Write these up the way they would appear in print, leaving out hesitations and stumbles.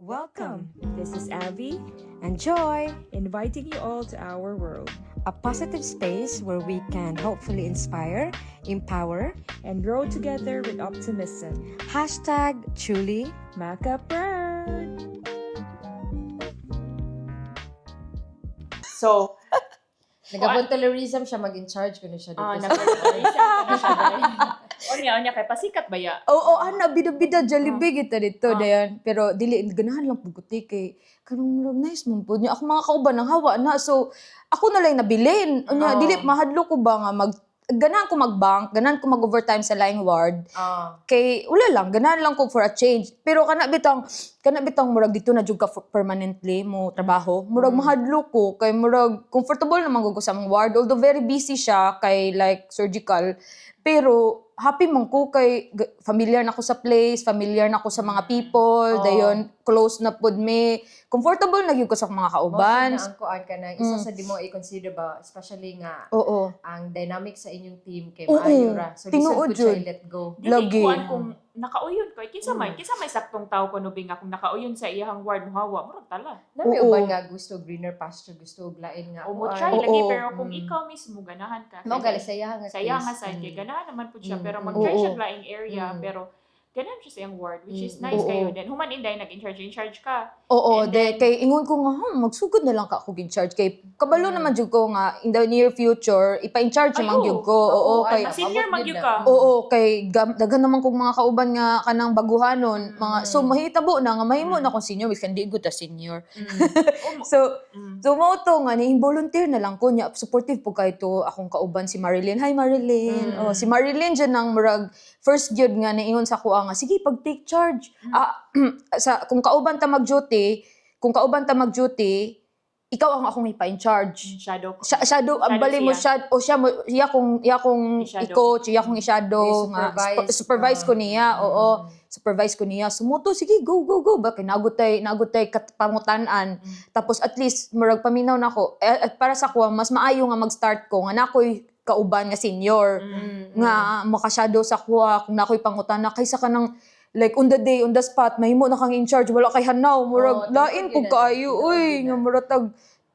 Welcome. This is Abby And Joy, inviting you all to our world a positive space where we can hopefully inspire, empower, and grow together with optimism. #TrulyMakaProud. So, Nag-volunteerism siya, mag-in-charge ko na siya dito. Ah, nag-volunteerism ko na siya dahil. Unya, unya, kay pasikat ba ya? Oo, ana, bida-bida, Jollibee kita dito, dayon. Pero dili, ganahan lang pud ko ti, kay kanang murag nice man pud niya. Ako mga kauban ang hawa na. So, ako na lang nabilin. Unya, dili mahadlo ko ba nga ganahan ko mag-bank, ganahan ko mag-overtime sa lying ward. Kay wala lang, ganahan lang ko for a change. Pero kana bitang murag dito na jud ka permanently mo trabaho. Murag mahadlo ko kay murag comfortable naman gud ko sa among ward, although very busy siya kay like surgical. Pero happy man ko kay familiar na ko sa place, familiar na ko sa mga people, dayon close na pud mi. Comfortable na gyud ko sa mga kauban. Mao na ang kuan ka na, isa sa di mo i-consider ba, especially nga Oo. ang dynamic sa inyong team kay Oo. maayo ra. So, Tinuod lisod po siya jud. i-let go. Dili, Lagi. kuan kung nakauyon ko, kinsa may saktong tao ko nubing nga kung nakauyon sa iyahang ward mohawa, murag tala. Na may uban nga gusto greener pasture, gusto og lain nga O mo kuan. try lagi, pero kung ikaw mismo ganahan ka. Mao gali sa iya nga Sa iya case. nga side kay ganahan naman pud siya, pero mag-try siya laing area, pero ganahan siya sa iyang ward, which is nice kayo. Then human inday nag-in charge in charge ka. Oo, And de, kay ingon ko nga, magsugod na lang ka ako in charge kay kabalo naman jud ko nga in the near future ipa-in charge Ay, naman oo. gyud ko. Oo, Oo, kay ay, Senior abot man gyud gyud na. ka. Oo, kay daghan naman kong mga kauban nga kanang baguhanon, mga so mahitabo na nga mahimo na akong senior, which hindi good ta senior. So so mao to nga ni volunteer na lang ko niya, supportive po kay to akong kauban si Marilyn. Hi, Marilyn. Oh, si Marilyn dyan ang murag first gyud nga niingon sa kuha nga sige pag take charge. Ah, sa kung kauban ta mag-duty, kung kauban ta mag-duty, ikaw ang akong ipa in charge. Shadow. Shadow, ang Shadow bali mo siya. siya o siya mo iya kong iya kong I-shadow. i-coach, iya kong i-shadow nga I-supervise. supervise ko niya. Oo, supervise ko niya. Sumuto, sige, go, go, go. Ba kay nagot tay pangutanan. Tapos at least murag paminaw nako. Eh, at para sa kuha mas maayo nga mag-start ko nga nakoy kauban nga senior nga makashadow sa kuha kung nakoy pangutana kaysa kanang like on the day, on the spot, mahimo na kang in charge, wala kay hanaw, murag Oo, lain tinuod pud yun na, kaayo, tinuod uy, yun nga na. murag tag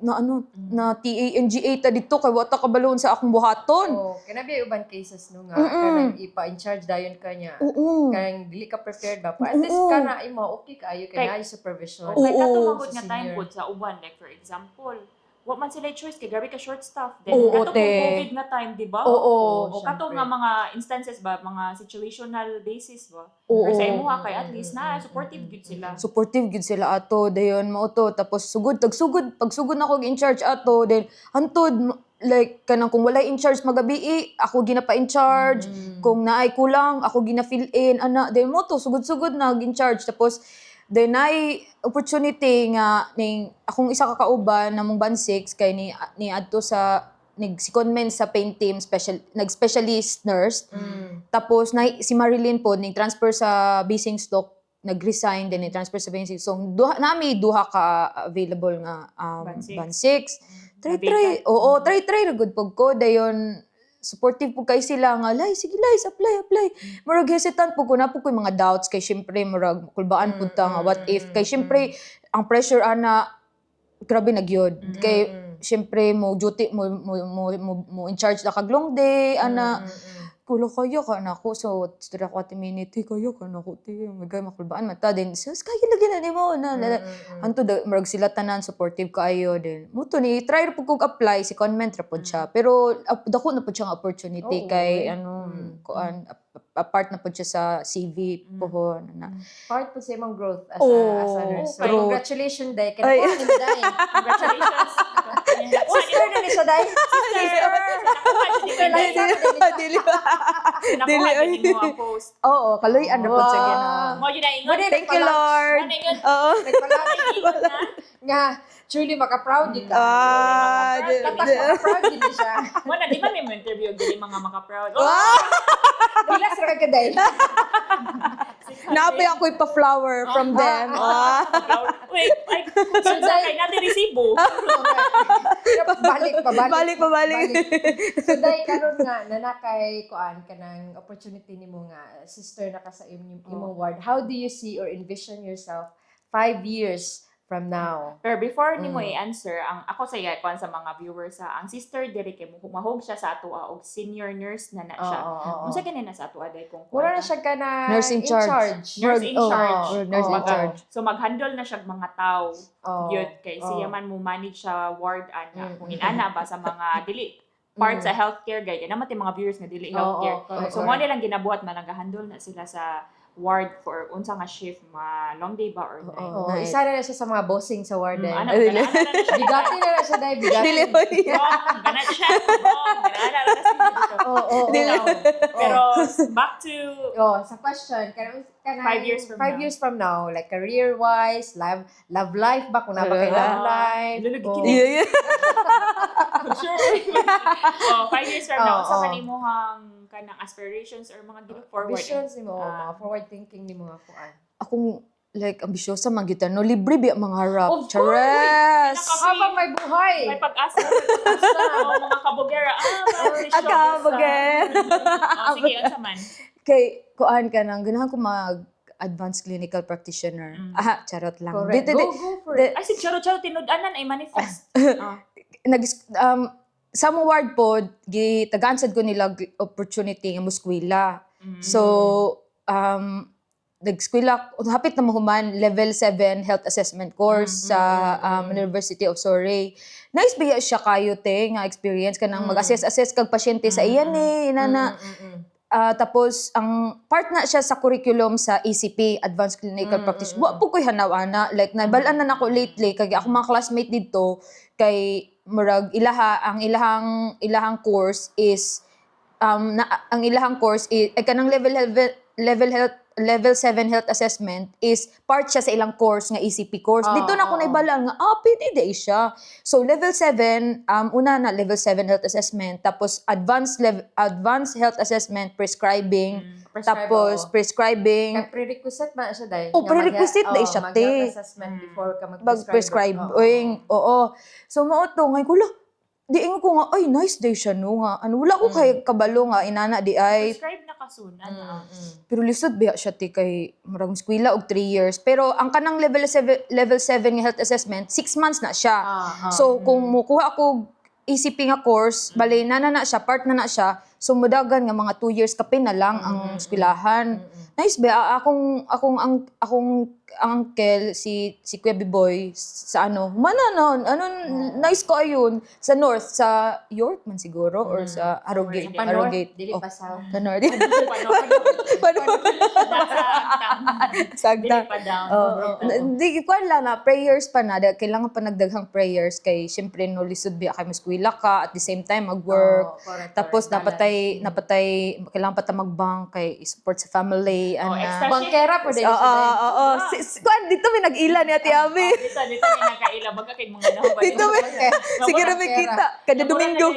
na ano na TANGA ta dito kay wata kabalon sa akong buhaton. Oh, kana ba uban cases no nga kanang ipa-in charge dayon ka niya. Oo. Kanang dili ka prepared ba? Pa at least Oo. kana imo okay kaayo kay Kay- naay supervision. O kay kato manggod Sa nga time senior. pud sa uban, like for example, wa man sila choice kay grabe ka short staff. Then Oo, kato te. kung COVID na time, di ba? Oo. O kato Syempre. nga mga instances ba, mga situational basis ba? Oo. Pero sa imuha kay at least na supportive gyud sila. Supportive gyud sila ato, dayon mao to, tapos sugod tagsugod pagsugod na ako in charge ato, then hantod like kanang kung walay in charge magabi, ako ginapa in charge, kung naay kulang ako gina fill in ana, then mo to sugod-sugod na in charge. Tapos then naay opportunity nga ning akong isa ka kauban namong band 6 kay ni ni adto sa nag secondment sa pain team special, nag-specialist nurse. Tapos na si Marilyn po ning transfer sa Basingstoke, nag-resign din, ni transfer sa Basingstoke. So duha nami duha ka available nga Band six. band 6. Try Vacant. try. Oo, try try ra gud pug ko, dayon supportive po kay sila nga lay sige lay apply apply. Murag hesitant po ko na po ko yung mga doubts kay syempre murag kulbaan pud ta nga what if, kay syempre ang pressure ana grabe na gyud kay syempre mo duty mo in charge na kag long day ana, kulo kayo ka na ako. So storya ko ate minute, kayo ka na ako te, oh my God, makulbaan man ta, then sus kaya lagi na nimo na na anto da, murag sila tanan supportive kaayo. Then mo to ni try ra pud kog apply, si convent ra pud siya, pero dako na pud siya nga opportunity Oo, kay eh. ano kuan apart na pud siya sa CV pohon na. Part po sa imong growth as Oo, a nurse. So, growth. congratulations, Day. Kaya Ay. nakuha ni mo, Day. Congratulations. Nakuha ni Sister na ni siya, Day. sister. Nakuha Sister Liza na din siya. Dili ba? Nakuha Dili, ay. din mo ang post. Oo, kaloy-an ra pud sa Ginoo. Mo yun na ingon. Thank you, Lord. Mo na ingon. Oo. Nagpalaki. Ingon na. Nga, truly maka-proud yun ka. Ah, Tatak maka-proud yun siya. Mo na di ba may mo interview dili mga maka-proud. Oh, Bilas ra ka, Day. Naapay ako ipa-flower from them. Ah. Wait, ay, so, kay natin resibo. Balik, pabalik. Balik, pabalik. So, dahil karon nga, nanakay, kuan ka ng opportunity nimo nga, sister na ka sa imong ward. How do you see or envision yourself 5 years from now? Pero before nimo i-answer, ang ako sa iya kuan sa mga viewers ha, ang sister diri kay mahog siya sa atoa og senior nurse na na siya. Oo. Unsa gani na sa atoa dai kung kuan Mura na ka? siya ka na Nurse in charge. Nurse in Oh, charge. or nurse in Oo. charge. So mag-handle na siya og mga tao. Oo. Gyud kay siya Oo. man mo manage sa ward ana kung inana ba sa mga dili part sa healthcare gay kay naman mga viewers nga dili Oo, healthcare. correct, So mo correct. nilang ginabuhat man nagahandle na sila sa ward for unsa nga shift, ma long day ba or night. Oo. Oo, Night. isa na na siya sa mga bossing sa warden. Ana, Ay, dili. ana na siya. Bigati na na siya dahil bigati. Dili ba iya? Wrong, gana siya. Wrong, gana na siya dito. Oo. Dili. Pero back to Oh, sa question, kanang 5 years from five now. years from now, like career-wise, love life ba kung napa kay love Ah, life? lulugi Oo. kini. Yeah. Sure. Oh, 5 years from now, Oo, sa oo. kanimuhang kanang aspirations or mga gilook forward. Visions nimo, Ah. mga forward thinking nimo nga kuan. Akong like ambisyosa man gyud ta, no, libre biya mga harap. Of course! Chares! Habang may buhay. May pag-asa. May pag-asa. Oh, mga kabugera. Ah, Ah, kabugera. Oh, sige, unsa man. Kay kuan ka nang ganahan ko mag advanced clinical practitioner. Ah, charot lang. Correct. Di- di- Go, go for it. Ay, si Charo Charo, tinud-anan ay manifest. Ah. Nag sa mo ward pod gitagaan sad ko nila opportunity nga muskwela. So nagskwela hapit na mahuman level 7 health assessment course sa University of Surrey. Nice ba siya kayo te nga experience kanang mag-assess-assess kag pasyente sa iyan eh inana. Ah, tapos ang part na siya sa curriculum sa ACP, Advanced Clinical Practice. Wa po ko'y hanaw ana, like nabal-an na nako lately kay ako mga classmate didto kay murag ilaha ang ilahang ilahang course is na, ang ilahang course is ay kanang level health level 7 health assessment is part siya sa ilang course nga ECP course. Ah, Dito na ako oo. naibalaan nga pwede di siya. So level 7 una na level 7 health assessment, tapos advanced health assessment prescribing, Prescribe, tapos oo. prescribing Kay prerequisite man siya dahil. Oh, prerequisite dahil siya, te. Mag-health assessment before ka mag-prescribe. mag-prescribe. Oo. Oing, oo. So mao to ngay ko la. Di ingon ko nga ay nice day siya no nga. Ano wala ko kay kabalo nga inana di ay. Prescribe na kasunan. Ah. Pero lisod biya siya ti kay murag eskwela og 3 years. Pero ang kanang level 7 nga health assessment, 6 months na siya. Ah, ah. So kung mukuha ako ECP nga course, bale na na siya, part na na siya. So mudagan nga mga 2 years kapin na lang ang eskwelahan. Nice ba. Ah, akong akong ang akong uncle si si Kuya Biboy sa ano, mana no, ano nice ko ayun sa north sa York man siguro or sa Harrogate, Pa Pa north, Harrogate. dili Oh, pa south. sa north. Panood. Pa north. Nasa agtang. Dili Sagta. pa down. Oo. Di ko lang na prayers pa na kailangan pa nagdaghang prayers kay syempre no lisod biya kay maskwela ka at the same time mag-work. Oo, correct, Tapos correct. napatay napatay kailangan pa ta mag-bank kay support sa family Oh, ana. extra shift. Bangkera po dahil Oo, siya dahil. oo, oo. Kuan dito may nag-ila ni Ate Ami. Oh, dito, dito may nagkaila. Baga kay mga nahuban. Dito may sige na may kita kada Domingo.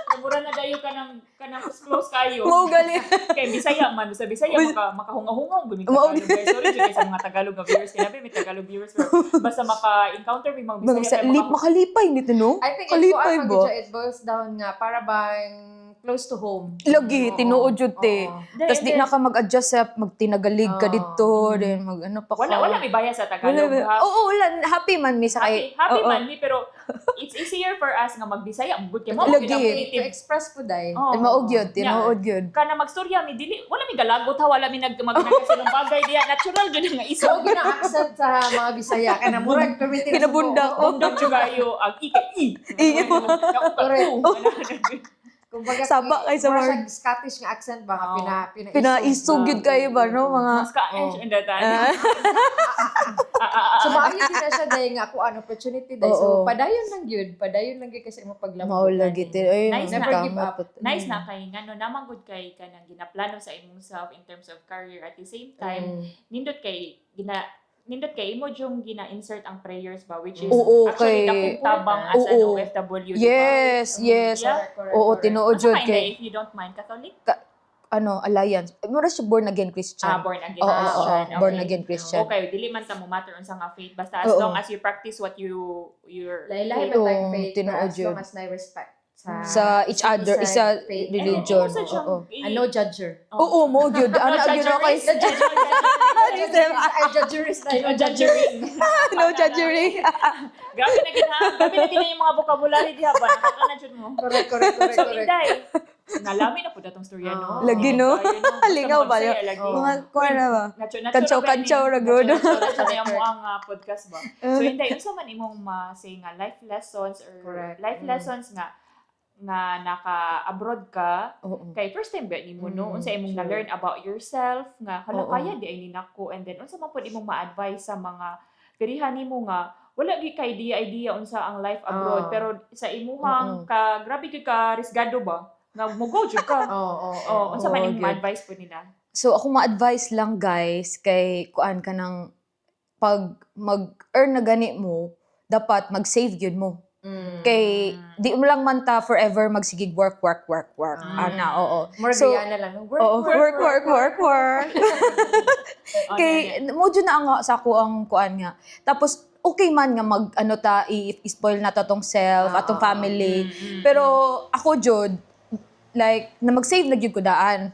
Namura na dayo ka ng kanang close kayo. Mao gali. Kay Bisaya man, sa Bisaya makahunga-hunga ang guming Mao Tagalog guys. Sorry jud kay sa mga Tagalog nga viewers. Kaya may Tagalog viewers pero basta maka-encounter may mga Mga Bisaya sa kay lip makalipay nito no. I think it, Kalipay kuan, ba? it boils down nga para bang close to home. Lagi Oo, tinuod jud te. oo. Tas di na ka mag-adjust sa magtinagalig ka Oo. dito, then mag ano pa ka. Wala wala may bias sa Wala, Tagalog ha. oo, wala. Happy man mi sa Happy, kay. happy oo. man mi pero it's easier for us nga magbisaya. Good kay mo Lagi. gyud ang To creative. express po dahil. Oo. Maog yun, Yeah. tinuod yun. Kana magstorya mi dili wala mi galagot ha, wala mi nag magkasilong bagay diya. Natural gyud nga So, isog. gina accent sa mga Bisaya. Kana murag permitin sa Pinabunda buo. ko. Undog jud kayo ang i kay i. I. Correct. U. Kumbaga, Saba kay sa mura word. siyang Scottish nga accent ba? nga Oo. Pina, Pinaisog yun kayo ba, no? Mga, Mas ka Oo. and that. So, maayo din na siya dahil nga ako an opportunity dahil. So, Oo. padayon lang yun. Padayon lang yun kasi mo paglambutan. mao lagi. Ay, Nice Never kamot give up. po. Nice na kay ngano naman gud kay kanang ginaplano sa imong self in terms of career at the same time nindot kay gina nindot kay imo jung gina-insert ang prayers ba, which is Oo, actually kay- dakong tabang as an Oo. OFW, di ba? Yes, yes. Yeah. Correct, correct, Oo, correct. tinuod Unsa jud ka, Inday, kay if you don't mind, Catholic? ano, alliance. Mura siya born again Christian. Ah, born again Oo, oo, Christian. oo. Born Okay. again Christian. Okay, dili man ta mo matter unsa nga faith basta as Oo. long as you practice what you your Lahi-lahi faith. man tayong Oo, faith, pero tinuod as long yun. as na respect. Sa each other, isa faith. religion. And then, usa siyang Oo. And no judger. Oo, mo gyud. Ana gyud ako kay Ay, judgerist na. No judgering. No judgering. Grabe na gina. Grabe na gina yung mga vocabulary diha ba? Nakaka na jud mo. Correct, correct, correct, So, correct. Inday, nalami na po datong storya, no? Oo. Lagi, no? Ayun, no? Basta Lingaw ba yun? magsaya, lagi. Mga kuha na ba? Nacho, Kantsaw, kantsaw, ra gud. Nacho na mo ang podcast ba? So, Inday, unsa man imong ma-say nga life lessons or Correct. life lessons nga nga naka-abroad ka, Oo. kay first time ba nimo, no, unsa imong na-learn about yourself nga hala, kaya di ay ninako, and then unsa man pud imong ma-advise sa mga pirihan nimo nga wala gyud kay idea idea unsa ang life abroad, pero sa imuhang ka grabe gyud ka risgado ba nga mo-go jud ka? Oo, oo, Oh, unsa man Oo, imong gyud. ma-advise pud nila? So ako ma-advise lang, guys, kay kuan ka ng pag mag-earn na gani mo, dapat mag-save gyud mo. Kay di mo lang man ta forever magsigig work, work, work, work. Ana, oo. More So, Rihanna lang, no? Work, oo, work, work, work, work. Oh, Kay mo jud na ang sa ako ang kuan nga. Tapos okay man nga mag ano ta i-spoil na to tong self, atong family. Pero ako jud, like na mag-save na gyud ko daan.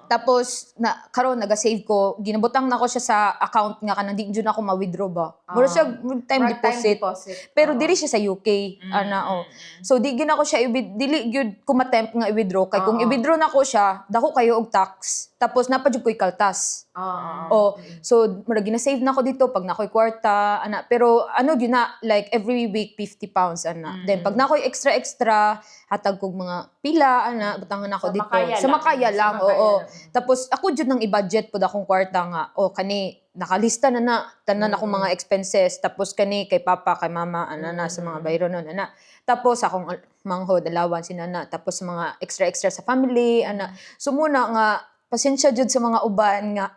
Tapos na karon naga-save ko, ginabutang na ko siya sa account nga kanang di jud ako ma-withdraw ba. Mura siya time Murag deposit. Time deposit. Pero Oo. diri siya sa UK, ana, oh. So di gina ko siya dili gyud ko ma-tempt nga i-withdraw kay kung i-withdraw na ko siya, dako kayo og tax. Tapos napa jud ko'y kaltas. Oo. Oh, so murag gina-save na ko dito pag nakoy kwarta, ana. Pero ano gyud na, like every week £50, ana. Then pag nakoy extra extra, hatag kog mga pila, ana, butangan ako Sa dito. makaya Sa lang. makaya Sa lang, makaya oo. lang. Tapos ako jud nang i-budget pod akong kwarta nga, oh kani nakalista na na tanan akong mga expenses, tapos kani kay papa, kay mama, ana na sa mga bayro nun, ana. Tapos akong manghod allowance ana, tapos sa mga extra extra sa family, ana. So muna nga pasensya jud sa mga uban nga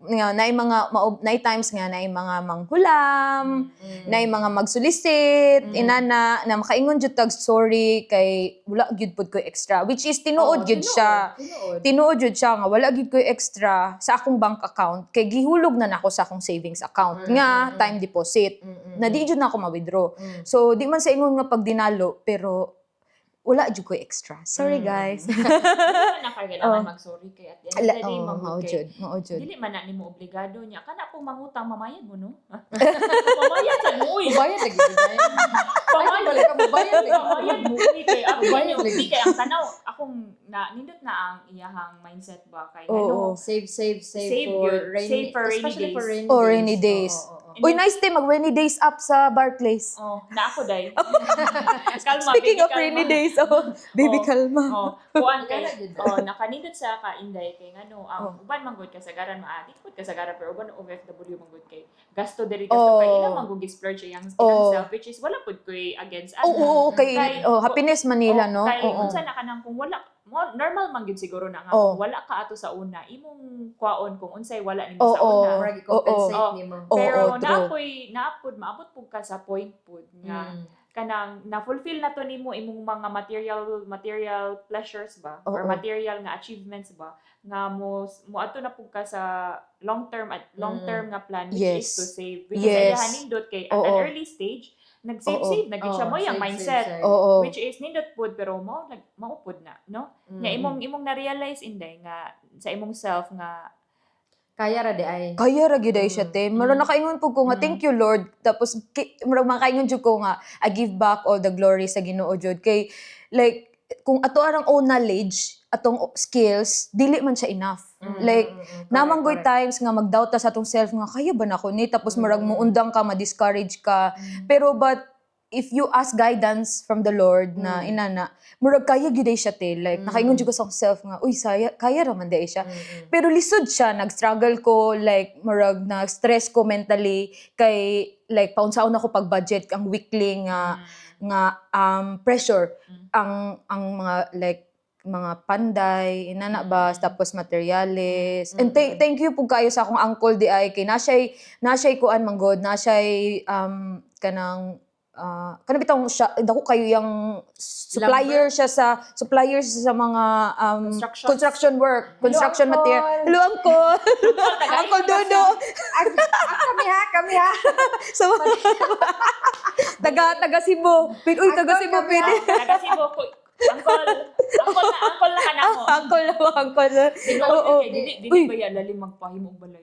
nga naay mga naay times nga naay mga manghulam, naay mga magsulisit, inana na makaingon jud tag sorry kay wala gyud pud ko extra, which is tinuod Oo, gyud siya. Tinuod. Tinuod jud siya nga wala gyud ko'y extra sa akong bank account kay gihulog na nako sa akong savings account nga time deposit na di jud na ako ma-withdraw. So di man sa ingon nga pag dinalo, pero wala jud ko'y extra. Sorry, guys. Dili man na kailangan mag-sorry kay at the end Ala, of the day, oh, manggod mao kay jud, mao jud. dili man na nimo obligado niya kana kung mangutang, mamayad mo, no? Mamayad sa mo, uy. Mubayad lagi gid. Ay, Pamayad. wala ka mubayad lagi. Pamayad mo, uy, kay ako Mubayad niyo lagi. di kay ang tanaw akong na nindot na ang iyahang mindset ba kay Oo. ano. Save, save, save, Save for yun. rainy, Save for rainy especially for days. rainy Oh, days. rainy days. Oo. Uy, nice day mag rainy days up sa Barclays. Oh, na ako day. Kalma, Speaking baby, of kalma. rainy days, oh, baby, Oh. kalma. Oh, kuan kay Wala jud. oh, nakanindot sa ka Inday kay ngano ang uban man gud kasagaran maadi pud kasagaran, pero uban OFW man gud kay gasto diri gasto kay ilang man gud splurge iyang ilang self, which is wala pud koy against Oo, ana. oo, kay Kay- oh, Happiness Manila, Oh, no? kay Oo. unsa na kanang kung wala mo, normal man gyud siguro na nga kung wala ka ato sa una imong kwaon kung unsay wala nimo sa una. Murag i-compensate nimo. Oo, Pero true. naapoy naapod maabot pud ka sa point pud nga kanang na-fulfill na to nimo imong mga material material pleasures ba or material nga achievements ba nga mo moadto na pud ka sa long term at long term nga plan, which is to save, which is ayahan nindot kay at an early stage nag-save save na gyud siya Oo, mo yang save, mindset, save, save. Oo. which is nindot pud pero mo nag maupod na, no, nga imong imong na-realize, Inday, nga sa imong self nga Kaya ra di ay. Kaya ra gyud ay siya, te. Murag nakaingon pud ko nga, "Thank you, Lord." Tapos murag makaingon jud ko nga, I give back all the glory sa Ginoo jud kay like kung ato arang own knowledge, atong skills, dili man siya enough. Like namang goy times nga magdoubt ta sa atong self nga kaya ba nako ni, tapos murag muundang ka, ma-discourage ka. Pero but if you ask guidance from the Lord na inana, murag kaya gyud ay siya, te. Like nakaingon jud ko sa akong self nga, uy, saya, kaya ra man di ay siya. Pero lisod siya, nag-struggle ko, like murag na stress ko mentally kay like paunsaon ako pag budget ang weekly nga nga pressure ang mga like mga panday inana ba, tapos materials. And thank you pud kayo sa akong uncle di ay kay na siya'y kuan man god, na siya'y kanang kanang bitong siya dako kayo yung supplier siya sa mga Constructions. construction work, construction Uncle. material. Hello, Uncle. Uncle Dodo. Kami ha, kami ha. So, Taga taga Cebu. Pin uy, taga Angkol Cebu kami, pwede. Taga Cebu ko. Angkol, angkol na, angkol na ka na mo. Angkol na ba, angkol na. Oo. Dili, dili Uy. ba ya lalim magpahimo og balay?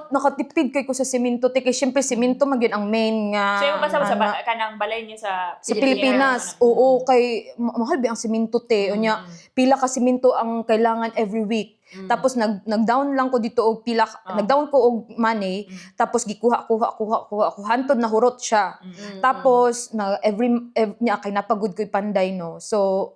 Nakatipid kay ko sa simento te kay syempre simento man gyud ang main nga So yung basta sa ana. kanang balay niya sa Sa Pilipinas. Oo, kay mahal ba ang simento te. Unya, pila ka simento ang kailangan every week. Tapos nag-down lang ko dito og pila nag-down ko og money, tapos gikuha kuha kuha kuha kuha hantod na hurot siya. Tapos na every nya kay napagod ko'y panday, no. So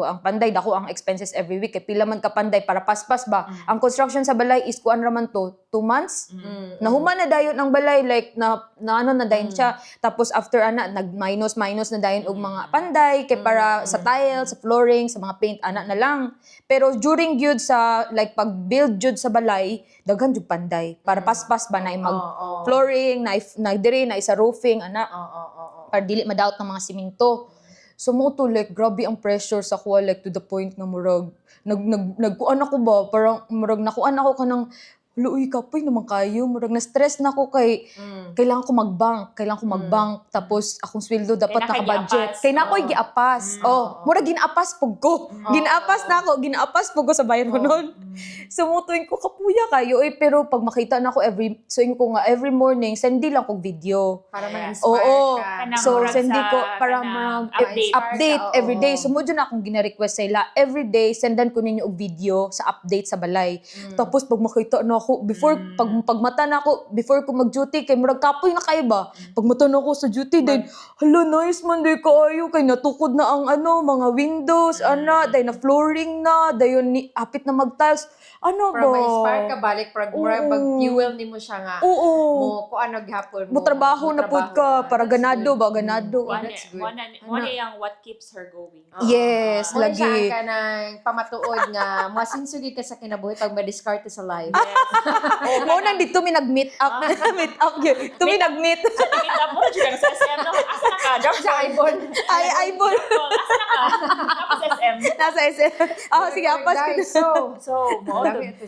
ang panday dako ang expenses every week kay pila man ka panday para paspas ba. Ang construction sa balay is kuan ra man to 2 months. Nahuman na dayon ang balay, like na ano na dayon siya. Tapos after ana nag minus minus na dayon og mga panday kay para sa tile, sa flooring, sa mga paint ana na lang. Pero during gyud sa like pag build jud sa balay, daghan jud panday para paspas ba na mag flooring, na na diri na isa roofing ana para dili madaot ng mga simento. So mo to, like grabe ang pressure sa kuha, like to the point nga murag nag nag nagkuan ako ba, parang murag nakuan ako kanang luoy kapoy naman kayo, murag na stress na ako kay kailangan ko magbank, kailangan ko magbank, tapos akong sweldo dapat Kay na kay naka-budget. giapas. Kay na ako'y giapas. Oh, murag ginaapas pug ko. Ginaapas na ako, ginaapas pug ko sa bayan noon. So mo tuwing ko kapuya kayo eh, pero pag makita na ako every, so ingon ko nga every morning sendi lang kog video. Para ma-inspire Oo. ka. Kanang So, murag sendi sa ko para kanang mag update. update Ka, oo. every day. So, mo dyan akong gina-request sa ila. Every day, sendan ko ninyo og video sa update sa balay. Tapos, pag makita na ako, before, pag mata na ako, before ko mag-duty, kay murag kapoy na kayo ba? Pag mata na ako sa duty, then, hala, nice man, day kaayo. Kay natukod na ang ano, mga windows, ana, day na flooring na, dayon ni, apit na mag-tiles. Ano Para ba? ma-inspire ka balik, para Oo. mag-fuel nimo siya nga. Oo. Mo kung ano gihapon Mo trabaho na pud ka trabaho. para That's ganado good. ba, ganado. Mo na- That's good. mo na yung what keeps her going. Yes, Mo na siya lagi. ang kanang pamatuod nga masinsugi ka sa kinabuhi pag madiskarte sa life. Mo nang dito mi nag-meet up. Meet up yun. Dito mi nag-meet. Meet up mo jud ka sa SM, no? Asa na ka? Drop Sa eyeball. Ay, eyeball. call. Asa na ka? Tapos SM. Nasa SM. Ah, sige, apas ko. Guys, so, So, mo dami ito.